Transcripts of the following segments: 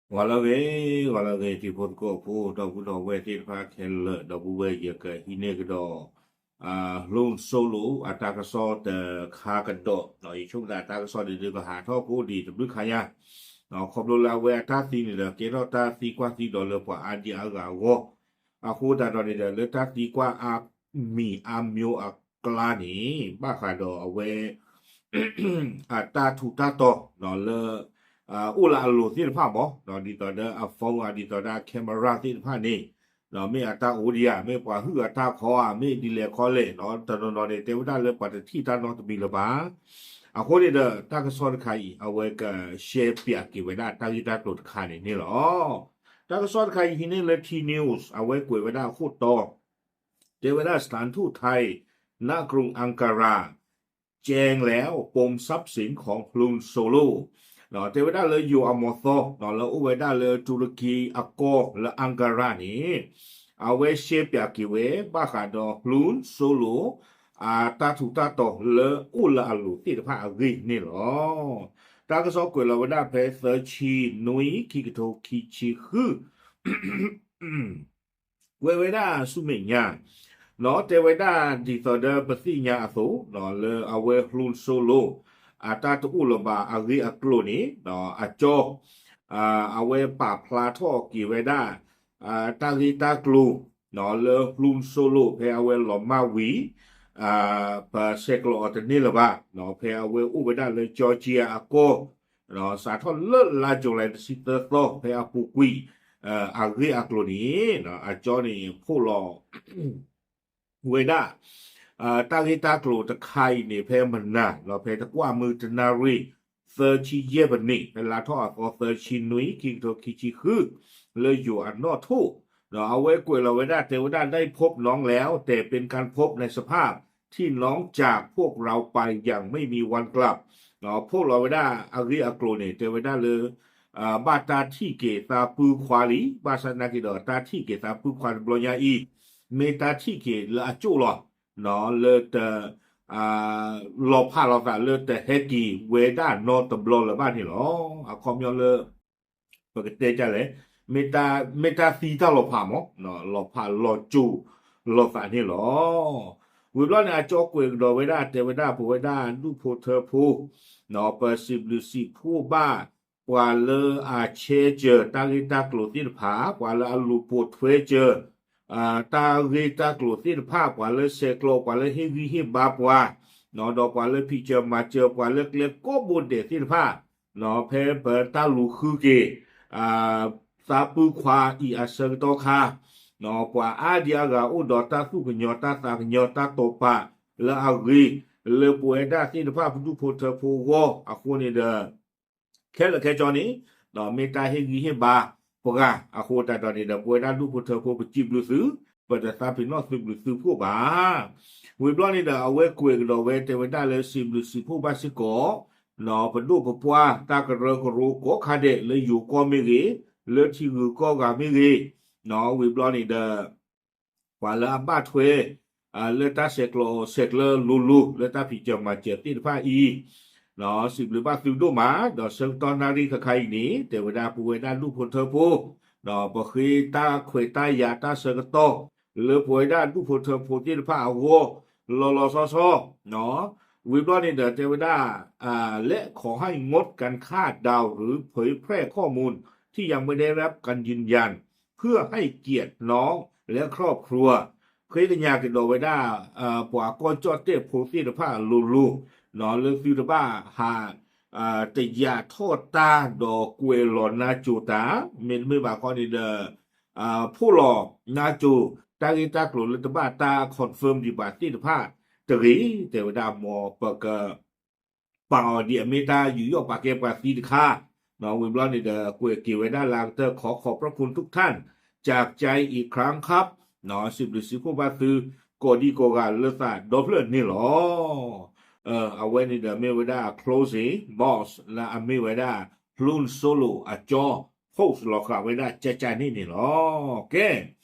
ဂီၤလၢအဂ့ၤ, ဂီၤလၢအဂ့ၤ တံၤဖိသကိးဖိ ဒီပုၢ်ဒီဝဲၢ်သ့ၣ်တဖၣ်ခဲလၢာ်, ဒီပုၢ်ဝဲၢ် ယကဟံးန့ၢ်ကဒီး Lone Solo အတၢ်ကစီၣ်တခါကဒီး, ယဆိကမိၣ်သးတၢ်ကစီၣ်ဒ်ဒုးကဟးထီၣ်ဖိဒံးတဘျုးခါညါ, ခီဖျိလၢအဝဲအတၢ်သံန့ၣ်ဒီး ကဲထီၣ်တၢ်သံကွၢ်သံဒိးလၢပှၤအါဒံအါဂၤအဂီၢ်, အဃိသတးဒီးန့ၣ်ဒီး လၢတၢ်သံကွၢ်အါမံၤအါမျိၤအကျါန့ၣ် ဘၣ်ဃးဒီးအဝဲ အတၢ်ထူးတၢ်တီၤလၢ အိၣ်လၢအလိၤသ့ၣ်တဖၣ်မး, ဒ်သိးဒီးအ phone ဧါ, ဒ်သိးဒီးအ camera သ့ၣ်တဖၣ်န့ၣ်, မ့ၢ်အတၢ်အိၣ်ဒံးဧါ, မ့ၢ်ပှၤဟုၣ်အတၢ်ခီဧါ, မ့ၢ်ဒ်လဲၣ်ခီလဲၣ်, တနီၤနီၤန့ၣ် တဲဝဲဒၣ်လၢပှၤတထံၣ်တၢ်နီတမံၤလၢၤဘၣ်. အဃိန့ၣ်ဒီး တၢ်ကစီၣ်တခါအံၤ အဝဲကရှဲပၠးက့ၤဝဲဒၣ်တၢ်ဂ့ၢ်တၢ်ကျိၤတခါန့ၣ်န့ၣ်လီၤ. တၢ်ကစီၣ်တခါအံၤဟံးန့ၢ်လၢ T News အဝဲကွဲးဝဲဒၣ်အခိၣ်တီ တဲဝဲဒၣ် สถานทูตไทย ณ กรุงอังการา แจ้งแล้วปมทรัพย์สินของ Lone Solo တဲဝဲဒၣ်လၢယိၤအမီၤသီ လၢအိၣ်ဝဲဒၣ်လၢတူရကံအကီၢ်လၢ Ankara န့ၣ် အဝဲရှဲပၠးက့ၤဝဲ ဘၣ်ဃးဒီး Lone Solo အတၢ်ထူးတၢ်တီၤလၢအိၣ်လၢအလိၤသ့ၣ်တဖၣ်အဂ့ၢ်န့ၣ်လီၤ. တၢ်ကစီၣ်ကွဲးလီၤဝဲဒၣ်ဖဲသၢဆံနွံ ခံကထိခံဆံဃု ကွဲးဝဲဒၣ်ဆူမဲာ်ညါ, တဲဝဲဒၣ်ဒ်သိးဒီးပသ့ၣ်ညါအသိး လၢအဝဲ Lone Solo အတၢ်တအိၣ်လၢၤဘၣ်အဂ့ၢ်အကျိၤန့ၣ် အကၠီ အဝဲပာ်ဖျါထီၣ်က့ၤဝဲဒၣ် တၢ်ဂ့ၢ်တၢ်ကျိၤ လၢ Lone Solo ဖဲအဝဲလီၤမၢ်ဝံၤ ပဆဲးကျိးအီၤတန့ၢ်လၢၤဘၣ်, ဖဲအဝဲအိၣ်ဝဲဒၣ်လၢ Georgia အကီၢ် စးထီၣ်လၢလါ July တဆံသၢသီ ဖဲအပူၤကွံာ် အဂ့ၢ်အကျိၤန့ၣ် အကၠီန့ၣ် ဖီၣ်လီၤဝဲဒၣ် တၢ်ဂ့ၢ်တၢ်ကျိၤတခါအံၤန့ၣ် ဖဲမနၤ ဖဲတကွၢ်မုၢ်တနၣ်ရံၣ် သၢဆံယဲၢ်မံးနံး ဖဲလါထီၣ်အသီသၢဆံနွံ ခံကထိခံဆံဃု လၢယိၤအနီၣ်ထိၣ် အဝဲကွဲးလီၤဝဲဒၣ် တဲဝဲဒၣ် ได้พบน้องแล้ว แต่เป็นการพบในสภาพที่น้องจากพวกเราไปอย่างไม่มีวันกลับ ဖီၣ်လီၤဝဲဒၣ်အဂ့ၢ်အကျိၤန့ၣ် တဲဝဲဒၣ်လၢ ဘၣ်တၢ်ထံၣ်က့ၤသးပုၢ်ခွါလံ, ဘၣ်ဆၣ်သနာ်က့ဒီး တၢ်ထံၣ်က့ၤသးပုၢ်ခွါတဘျီညါအံၤ မ့ၢ်တၢ်ထံၣ်က့ၤလၢအကၠိၣ်လီၤ, လၢတ လီၤဖးလိာ်သးလၢတဟဲက့ၤဝဲဒၣ်နီတဘျီလၢၤဘၣ်န့ၣ်လီၤ. အခီပညီလၢ ပကတဲဒ်လဲၣ်, မ့ၢ်တၢ်သံတၢ်လီၤဖးမး, လီၤဖးလီၤကၠိၣ်လိာ်သးန့ၣ်လီၤ. ဝံၤဘျီန့ၣ် အကၠီကွဲးကဒီးဝဲဒၣ် တဲဝဲဒၣ် ပဝဲဒၣ်ဒူၣ်ဖိထၢဖိ ပစံးဘျုးစံးဖှိၣ်ဘၣ် ပှၤလၢအဆဲးစၢၤတၢ်ဂ့ၢ်တၢ်ကျိၤသ့ၣ်တဖၣ်, ပှၤလၢအလူၤပိာ်ထွဲစၢၤ တၢ်ဂ့ၢ်တၢ်ကျိၤသ့ၣ်တဖၣ်, ပှၤလၢဆဲးကျိး, ပှၤလၢဟ့ၣ်ဂံၢ်ဟ့ၣ်ဘါပှၤ, ဒီးပှၤလၢဖံးစၢၤမၤစၢၤ, ပှၤလၢကျဲကိးဘိဒဲးသ့ၣ်တဖၣ်, ဖဲပတၢ်လူၤဃုက့ၤ သးပုၢ်ခွါအံၤအဆၢကတီၢ်ခါ, ပှၤအါဒံအါဂၤအိၣ်ဒီးတၢ်သူၣ်ကညီၤတၢ်သးကညီၤတၢ်တိာ်ပာ်လၢအဂ့ၤ လၢပဝဲဒၣ်သ့ၣ်တဖၣ်ပဒူၣ်ဖိထၢဖိအဂီၢ်အဃိန့ၣ်ဒီး ခဲလၢာ်ခဲဆ့န့ၣ် မ့ၢ်တၢ်ဟ့ၣ်ဂံၢ်ဟ့ၣ်ဘါပှၤအဃိသတးဒီးန့ၣ်ဒီး ပဝဲဒၣ်ဒူၣ်ဖိထၢဖိပစံးဘျုးသု, ပတသးပ့ၤနီၣ်သုဘျုးသုဖှိၣ်ဘၣ်. ဝံၤဘျီန့ၣ်ဒီး အဝဲကွဲးကဒီးဝဲတဲဝဲဒၣ်လၢစံးဘျုးစံးဖှိၣ်ဘၣ်စ့ၢ်ကီး ပဒိၣ်ပပှၢ်တၢ်ကရၢကရိကိးခါဒဲးလၢယိၤကီၢ်မ့ၢ်ဂ့ၤ, လၢထံဂုၤကီၢ်ဂၤမ့ၢ်ဂ့ၤ, ဝံၤဘျီန့ၣ်ဒီး ပှၤလၢအဘၣ်ထွဲ လၢတၢ်ဆဲးကျိးဆဲးကျၢလိၤလိၤ လၢတၢ်ဖံးစၢၤမၤစၢၤသ့ၣ်တဖၣ်အံၤ စံးဘျုးဘၣ်သုဒိၣ်မး, ဒီးဆၢကတီၢ်နၣ်ရံၣ်ခဲခါအံၤန့ၣ် တဲဝဲဒၣ်ပဝဲဒၣ်ဒူၣ်ဖိထၢဖိ ပဃ့တၢ်ခွဲးတၢ်ယာ်တၢ်ဆၢကတီၢ် လၢပဝဲဒၣ်ဒူၣ်ဖိထၢဖိသ့ၣ်တဖၣ်အဂီၢ် လီၤလီၤဆီဆီ ဝံၤဘျီန့ၣ်ဒီးတဲဝဲဒၣ် และขอให้งดการคาดเดาหรือเผยแพร่ข้อมูลที่ยังไม่ได้รับการยืนยัน เพื่อให้เกียรติน้องและครอบครัว ဃ့ကညးကဒီးဝဲဒၣ် ပှၤကီၢ်ကၠီၣ်တဲၣ်ဖိသ့ၣ်တဖၣ်လိၤလိၤ လၢသုတဘၣ်ဟး တယာ်ထီၣ်တၢ်ဒီးကွဲးလီၤနါစိၤတၢ် မ့တမ့ၢ်ဘၣ်ခီန့ၣ်ဒီး ဖီၣ်လီၤနါစိၤ တၢ်ဂ့ၢ်တၢ်ကျိၤလၢတဘၣ်တၢ် confirm ဒံးဘၣ်သ့ၣ်တဖၣ်တဂ့ၤ တဲဝဲဒၣ်မ်ပက ပာ်အီၤဒ်အမ့ၢ်တၢ်ယူးယီၣ်ပာ်ကဲပှၤသံတခါ, ဝံၤဘျီန့ၣ်ဒီး ကွဲးက့ၤဝဲဒၣ်လၢအကတၢၢ် ขอขอบพระคุณทุกท่านจากใจอีกครั้งครับ စံးဘျုးစံးဖှိၣ်ဘၣ်သု ကိးဒံကိးဂၤလၢသးဒီဖျၢၣ်န့ၣ်လီၤ. အဝဲန့ၣ်ဒီးမ့ၢ်ဝဲဒၣ် closing boss လၢအမ့ၢ်ဝဲဒၣ် Lone Solo အကၠီ post လီၤဃာ်ဝဲဒၣ်ကၠၢ်ကၠၢ်န့ၣ်န့ၣ်လီၤ. ကဲ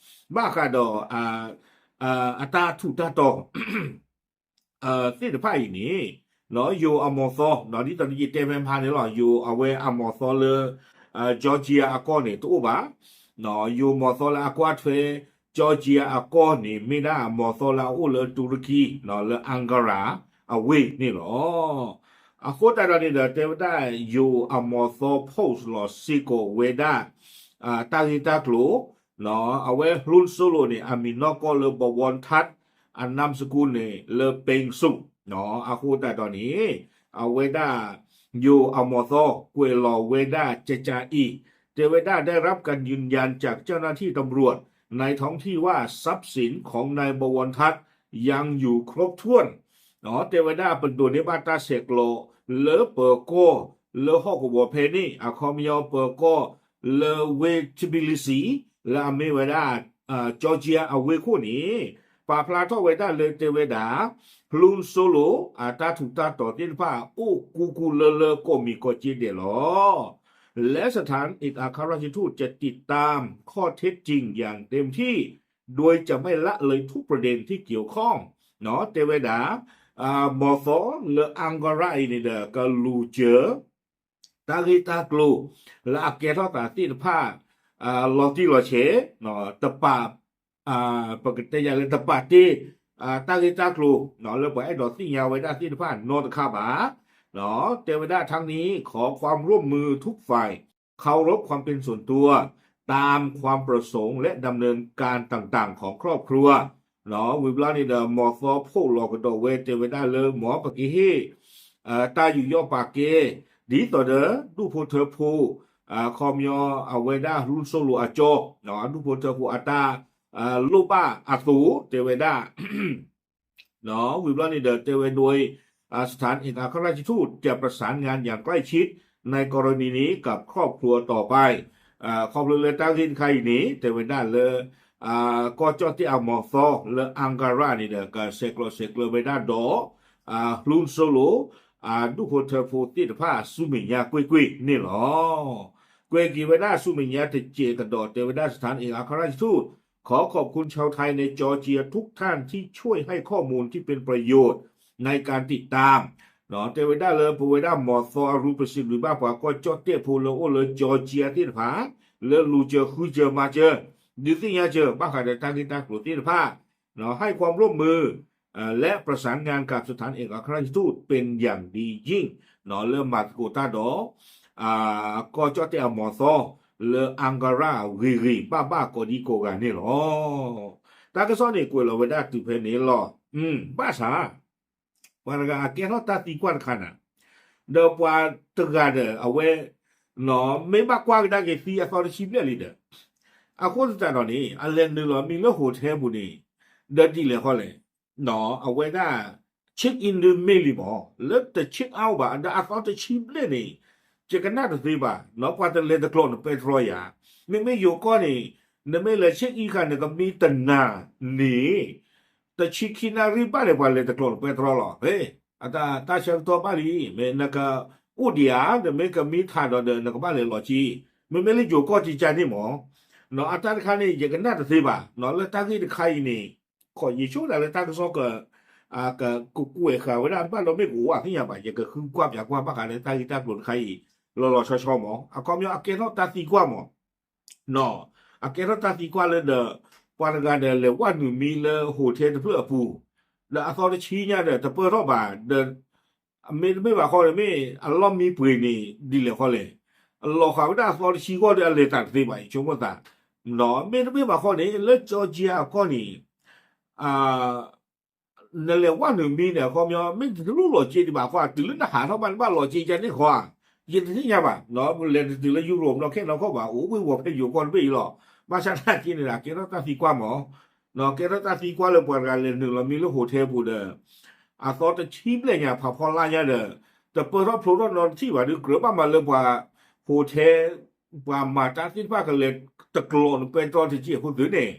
ဘၣ်ဃးဒီး အတၢ်ထူးတၢ်တီၤ သ့ၣ်တဖၣ်အံၤန့ၣ် ယိၤအမီၤသီ ဒ်သိးယတဲဖဲမဟါန့ၣ်လီၤ ယိၤအဝဲအမီၤသီလၢ Georgia အကီၢ်န့ၣ် တအိၣ်ဘၣ်. ယိၤမီၤသီလၢအကွၢ်ထွဲ Georgia အကီၢ်န့ၣ် မ့ၢ်ဒၣ်မီၤသီလၢအအိၣ်လၢတူရကံ လၢ Ankara အဝ့ၢ်န့ၣ်လီၤ. အဃိသတးဒီးန့ၣ်ဒီး တဲဝဲဒၣ်ယိၤအမီၤသီ post လီၤစ့ၢ်ကီးဝဲဒၣ် တၢ်ဂ့ၢ်တၢ်ကျိၤ အဝဲလူစိလိၤန့ၣ် အမံၤနီၢ်ကီၢ်လၢ ဘဝီထး အနၢ်စကူန့ၣ် လၢ ပိန်စု အဃိသတးဒီးန့ၣ် အဝဲဒၣ် ယိၤအမီၤသီ ကွဲးလီၤဝဲဒၣ် ကကအံၤ တဲဝဲဒၣ် ได้รับการยืนยันจากเจ้าหน้าที่ตำรวจในท้องที่ว่าทรัพย์สินของนายบวรทัศน์ยังอยู่ครบถ้วน တဲဝဲဒၣ်ပဒိးန့ၢ်ဘၣ်တၢ်ဆဲးကျိး လၢပၢၤကီၢ် လၢဟီၣ်ကဝီၤဖဲန့ၣ် အခီပညီပၢၤကီၢ် လၢဝ့ၢ် Tbilisi လၢအမ့ၢ်ဝဲဒၣ် Georgia အဝ့ၢ်ခိၣ်န့ၣ် ပာ်ဖျါထီၣ်ဝဲဒၣ်လၢတဲဝဲဒၣ် လူစိလိၤ အတၢ်ထူးတၢ်တီၤသ့ၣ်တဖၣ် အိၣ်ကူကူလၢလၢကိးမံၤကိးက့ဒဲးလီၤ. และสถานเอกอัครราชทูตจะติดตามข้อเท็จจริงอย่างเต็มที่ โดยจะไม่ละเลยทุกประเด็นที่เกี่ยวข้อง တဲဝဲဒၣ် မီၤသီလၢ Ankara အံၤန့ၣ်ဒီး ကလူၤစၢၤ တၢ်ဂ့ၢ်တၢ်ကျိၤ လၢအကဲထီၣ်သးသ့ၣ်တဖၣ် လီၤတံၢ်လီၤဆဲး တပာ် ပကတဲယၤလၢတပာ်တ့ၢ် တၢ်ဂ့ၢ်တၢ်ကျိၤ လၢပှၤအဲၣ်ဒိးသ့ၣ်ညါဝဲဒၣ်သ့ၣ်တဖၣ်နီတခါဘၣ်. တဲဝဲဒၣ် ทั้งนี้ขอความร่วมมือทุกฝ่าย เคารพความเป็นส่วนตัว ตามความประสงค์และดำเนินการต่างๆของครอบครัว ဝံၤဘျီန့ၣ်ဒီး မီၤသီဖှိၣ်လီၤကဒီးဝဲ တဲဝဲဒၣ်လၢမ်ပကဟ့ၣ် တၢ်ယူးယီၣ်ပာ်ကဲ ဒ်သိးဒီး ဒူၣ်ဖိထၢဖိ ခီပညီအဝဲဒၣ် လူစိလိၤအကၠီ ဒူၣ်ဖိထၢဖိအတၢ်လိၣ်ဘၣ်အသိး တဲဝဲဒၣ် ဝံၤဘျီန့ၣ်ဒီး တဲဝဲဒၣ် สถานเอกอัครราชทูตจะประสานงานอย่างใกล้ชิดในกรณีนี้กับครอบครัวต่อไป ခီဖျိလၢတၢ်ဂ့ၢ်တခါအံၤန့ၣ် တဲဝဲဒၣ်လၢ ကီၢ်ကၠီၣ်တဲၣ်အမီၤသီလၢ Ankara န့ၣ်ဒီး ကဆဲးကျိးဆဲးကျၢဝဲဒၣ်ဒီး လူစိလိၤ ဒူၣ်ဖိထၢဖိသ့ၣ်တဖၣ်ဆူမဲာ်ညါကွ့ၢ်ကွ့ၢ်န့ၣ်လီၤ. ကွဲးက့ၤဝဲဒၣ်ဆူမဲာ်ညါတစဲးကဒီး တဲဝဲဒၣ် สถานเอกอัครราชทูต ขอขอบคุณชาวไทยในจอร์เจียทุกท่านที่ช่วยให้ข้อมูลที่เป็นประโยชน์ในการติดตาม တဲဝဲဒၣ်လၢပဝဲဒၣ်မီၤသီအရူပစံးဘျုးဘၣ်ပှၤကီၢ်ကၠီၣ်တဲၣ်ဖိလၢအိၣ်လၢ Georgia သ့ၣ်တဖၣ် လၢလူၤစၢၤဃုစၢၤမၤစၢၤ ဒုးသ့ၣ်ညါစၢၤ ဘၣ်ဃးဒီးတၢ်ဂ့ၢ်တၢ်ကျိၤသ့ၣ်တဖၣ် ให้ความร่วมมือ และประสานงานกับสถานเอกอัครราชทูตเป็นอย่างดียิ่ง လၢမၤသကိးတၢ်ဒီး ကီၢ်ကၠီၣ်တဲၣ်အမီၤသီ လၢ Ankara ဂ့ၤဂ့ၤဘၣ်ဘၣ်ကိးဒံကိးဂၤန့ၣ်လီၤ. တၢ်ကစီၣ်န့ၣ်ကွဲးလီၤဝဲဒၣ်တုၤဖဲန့ၣ်လီၤ. ဘၣ်ဆၣ် ပှၤတဂၤအကဲထီၣ်တၢ်သံကွၢ်တခါန့ၣ် ဒီးပှၤတဂၤဒီးအဝဲ မ့ၢ်ဘၣ်ကွၢ်ကဒါက့ၤသံအသီတဆံဘျဲၣ်လံဒီး အဃိသတးဒီးန့ၣ် အလဲၤနုာ်လီၤမံလၢ hotel ပူၤန့ၣ် ဒီးဒ်လဲၣ်ဃီလဲၣ် အဝဲဒၣ် check in ဒုးမ့ၢ်လံမး လၢတ check out ဘၣ် ဒီးအသီတဆံဘျဲၣ်န့ၣ် ယကနၣ်တသ့ဘၣ် ပှၤတလဲၤတကျိးနပဲတြီယၤ မ့မ့ၢ်ယိၤကီၢ်န့ၣ် နမ့ၢ်လဲၤ check in ဃာ် နကမံတနၤန့ၣ် တဆံခံနၣ်ရံၣ်ဘၣ်န့ၣ် ပှၤလဲၤတကျိးနပဲတြီလီၤ. အတၢ်ဆၢကတီၢ်ဘၣ်လံ မ့ၢ်နကအိၣ်ဒံးဧါ နမ့ၢ်ကမံထးဒီးဒီး နကဘၣ်လဲၤလီၤက့ၤ မ့မ့ၢ်လၢယိၤကီၢ်ကကန့ၣ်မး အတၢ်တခါန့ၣ် ယကနၣ်တသ့ဘၣ် လၢတၢ်ဂ့ၢ်တခါအံၤန့ၣ် ခီယဆိကမိၣ်လၢတၢ်ကစီၣ် ကကွဲးဃာ်ဝဲဒၣ် ဘၣ်ဒီးမ့ၢ်ကအိၣ်အသ့ၣ်ညါဘၣ် ယကဃုကွၢ်ပၠးကွၢ်ဘၣ်ဃးလၢတၢ်ဂ့ၢ်တၢ်ကျိၤတခါအံၤ လီၤလီၤဆီဆီမး အခီပညီအကဲထီၣ်တၢ်သံကွၢ်မး အကဲထီၣ်တၢ်သံကွၢ်လၢဒီး ပှၤတဂၤဒီးလဲၤဝဲနုာ်မံလၢ hotel တဖျၢၣ်အပူၤ ဒီးအသီတဆံညါဒီး တပၢၢ်ထီၣ်ဘၣ် ဒီး မ့တမ့ၢ်ဘၣ်ဃီဒီး မ့ၢ်အလီၢ်မံပှ့ၤန့ၣ် ဒ်လဲၣ်ဃီလဲၣ် အလီၤဃာ်ဝဲဒၣ်အသီတဆံဂီၢ်ဒီး အလဲၤတၢ်တသ့ဘၣ် ယဆိကမိၣ်သး မ့တမ့ၢ်ဘၣ်ဃီန့ၣ် လၢ Georgia အကီၢ်န့ၣ် နလဲၤဝဲနုာ်မံန့ၣ် အခီပညီ မ့ၢ်တလိၣ်လီၤက့ၤဒံးဘၣ်ဃီ တုၤလၢနဟးထီၣ်ဘၣ် နဘၣ်လီၤက့ၤကန့ၣ်ဃီ ယတသ့ၣ်ညါဘၣ် လဲၤတတုၤလၢ Europe နီၢ်ခဲနီၢ်ခီၣ်ဘၣ် အိၣ်ဝ့ၢ်ဝီၤဖဲယိၤကီၢ်တဘ့ၣ်အံၤလီၤ. ဘၣ်ဆၣ်သနာ်က့န့ၣ်ဒီး ကဲထီၣ်တၢ်သံကွၢ်မး ကဲထီၣ်တၢ်သံကွၢ်လၢပှၤတဂၤလဲၤနုာ်လီၤမံလၢ hotel ပူၤဒီး အသီတဆံဘျဲၣ်ညါ ဖးဖီလာ်ညါဒီး တပၢၢ်ထီၣ်ဖျိထီၣ်နီတထံၣ်ဘၣ်ဒီး ကြၢးဘၣ်မၤလၢပှၤ hotel ပှၤမၤတၢ်သ့ၣ်တဖၣ်ကလဲၤတကျိးနပဲတြီတက့ၢ်အဃိသ့ၣ်န့ၣ်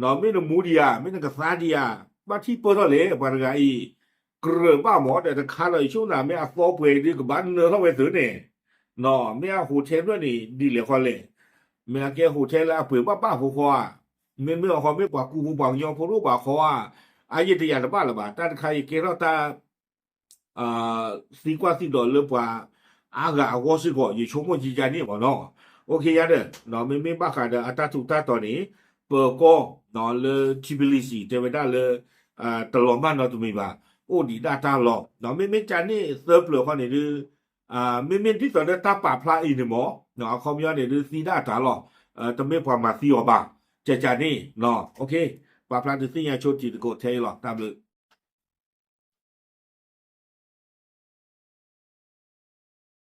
မ့ၢ်နမူဒံးဧါ မ့ၢ်နကသါဒံးဧါ ဘၣ်ထံၣ်ပၢၢ်ထီၣ်လဲၣ် ပှၤတဂၤအံၤ ကြၢးဘၣ်မးဒီး တခါဒီးယဆိကမိၣ်သး မ့ၢ်အသီပှဲၤဒုးကဘၣ်နၢထီၣ်ဝဲသ့ၣ်န့ၣ် မ့ၢ်အ hotel ဖျၢၣ်န့ၣ် ဒ်လဲၣ်ဃီလဲၣ် မ့ၢ်အကဲ hotel လၢအပှ့ၤဘၣ်ဘၣ်ဖိဃီဧါ မ့မ့ၢ်အဃီ မ့ၢ်ပှၤကူဖိပှၤကညီဖိတအိၣ်ဘၣ်ဃီဧါ အါယတယာ်တဘၣ်လၢၤဘၣ် တၢ်တခါအံၤကဲထီၣ်တၢ် သံကွၢ်သံဒိးလၢပှၤအါဂၤအဂီၢ်စ့ၢ်ကီး ယဆိကမိၣ်ကကန့ၣ်မးနီၤ. အိၣ်ခ့ယါဒီး မ့မ့ၢ်ဘၣ်ဃးဒီးအတၢ်ထူးတၢ်တီၤန့ၣ် ပၢၤကီၢ်လၢ Tbilisi တဲဝဲဒၣ်လၢ တလီၤမၢ်နီတမံၤဘၣ်, အိၣ်ဒံးဒၣ်တၢ်လီၢ်, မ့မ့ၢ်ကန့ၣ်သၢပျၢၤဃီန့ၣ်ဒုး မ့မ့ၢ်ဒ်သိးဒီးတၢ်ပာ်ဖျါအံၤန့ၣ်မ့ၢ် အခီပညီန့ၣ်ဒုးသံဒၣ်တၢ်လီၤ, တမ့ၢ်ပှၤမၤသံအီၤဘၣ်, ကကန့ၣ် ပာ်ဖျါဒုးသ့ၣ်ညါဆိတံၤသကိးထဲအံၤလီၤ, တၢ်ဘျုး